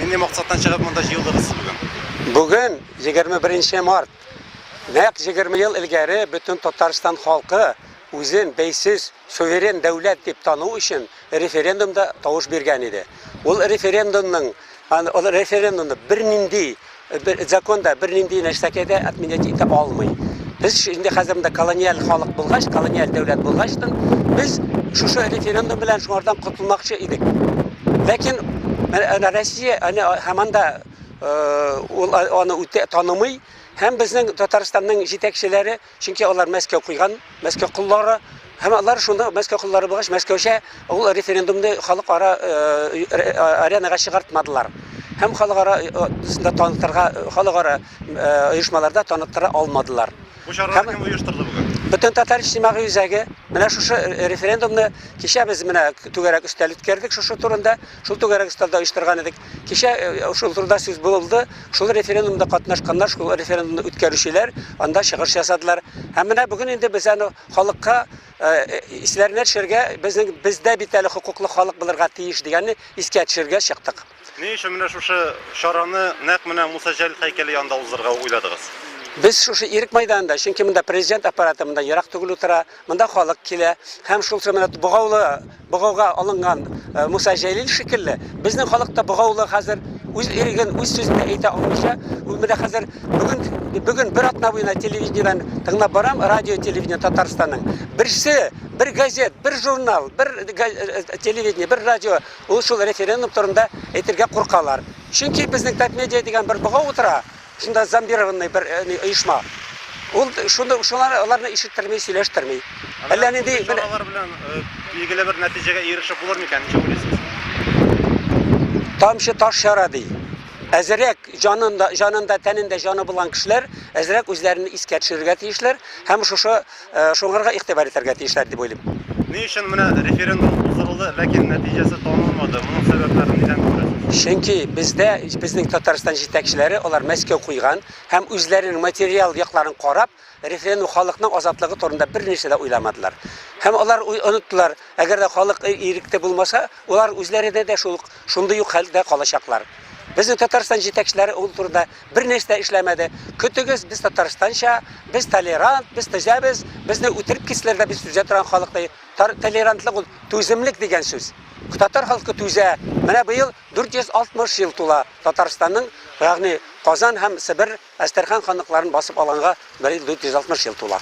Нинди максаттан чыгып монда җыелдыгыз сез бүген? Бүген 21 март. Нәкъ 20 ел элгәре бөтен Татарстан халкы үзен бәйсез, суверен дәүләт дип тану өчен референдумда тавыш биргән иде. Ул референдумның ул референдумны бернинди бер закон да, бернинди нәрсәкәй дә отменять итә алмый. Без инде хәзер монда колониаль халык булгач, колониаль дәүләт булгачтын, без шушы референдум белән шуңардан котылмакчы идек. Ләкин Россия аны һаман да ул аны үтә танымый һәм безнең Татарстанның җитәкчеләре, чөнки алар Мәскәү куйган, Мәскәү коллары, һәм алар шунда Мәскәү коллары булгач, Мәскәүчә ул референдумны халыкара аренага чыгартмадылар. Һәм халыкара танытырга, халыкара оешмаларда таныттыра алмадылар. Бу чараны кем оештырды бүген? Бөтен татар иҗтимагый үзәге. Менә шушы референдумны кичә без менә түгәрәк өстәл үткәрдек шушы турында. Шул түгәрәк өстәлдә оештырган идек. Кичә шул турыда сүз булды. Шул референдумда катнашканнар, шул референдумны үткәрүчеләр анда чыгыш ясадылар. Һәм менә бүген инде без аны халыкка исләренә төшерергә, безнең бездә бит әле хокуклы халык булырга тиеш дигәнне искә төшерергә чыктык. Ни өчен менә шушы чараны нәкъ менә Муса Җәлил һәйкәле янында уздырырга уйладыгыз? Без шушы Ирек мәйданында, чөнки монда президент аппараты монда ерак түгел утыра, монда халык килә һәм шул менә богаулы богауга алынган Муса Җәлил шикелле, безнең халык та богаулы хәзер, үз иреген, үз сүзен дә әйтә алмыйча, ул менә хәзер бүген бүген бер атна буена телевидениедән тыңлап барам, радио телевидение Татарстанның. Берсе, бер газет, бер журнал, бер телевидение, бер радио ул шул референдум турында әйтергә куркалар. Чөнки безнең Татмедиа дигән бер богау утыра, шунда зомбированный бер оешма. Ул шуны шулар аларны ишеттерми, сөйләштерми. Әллә нинди чаралар белән билгеле бер нәтиҗәгә ирешеп булыр микән, ничек уйлыйсыз? Тамчы таш яра ди. Әзерәк җанында, җанында, тәнендә җаны булган кешеләр әзерәк үзләрен искә төшерергә тиешләр һәм шушы шуңарга игътибар итәргә тиешләр дип уйлыйм. Ни өчен менә референдум уздырылды, ләкин нәтиҗәсе танылмады? Моның сәбәпләрен нидән күрәсез? Чөнки бездә, безнең Татарстан җитәкчеләре, алар Мәскәү куйган һәм үзләренең материал якларын карап, референдум халыкның азатлыгы турында бернәрсә дә уйламадылар. Һәм алар оныттылар, әгәр дә халык иректә булмаса, алар үзләре дә шул шундый ук хәлдә калачаклар. Безнең Татарстан җитәкчеләре ул турыда бер нәрсә дә эшләмәде. Көтегез, без татарстанча, без толерант, без түзәбез, безне үтереп китсәләр дә без түзә торган халык ди. Толерантлык ул түземлек дигән сүз. Татар халкы түзә. Менә быел 460 ел тула Татарстанның, ягъни Казан һәм Себер, Әстерхан ханлыкларын басып алганга быел 460 ел тула.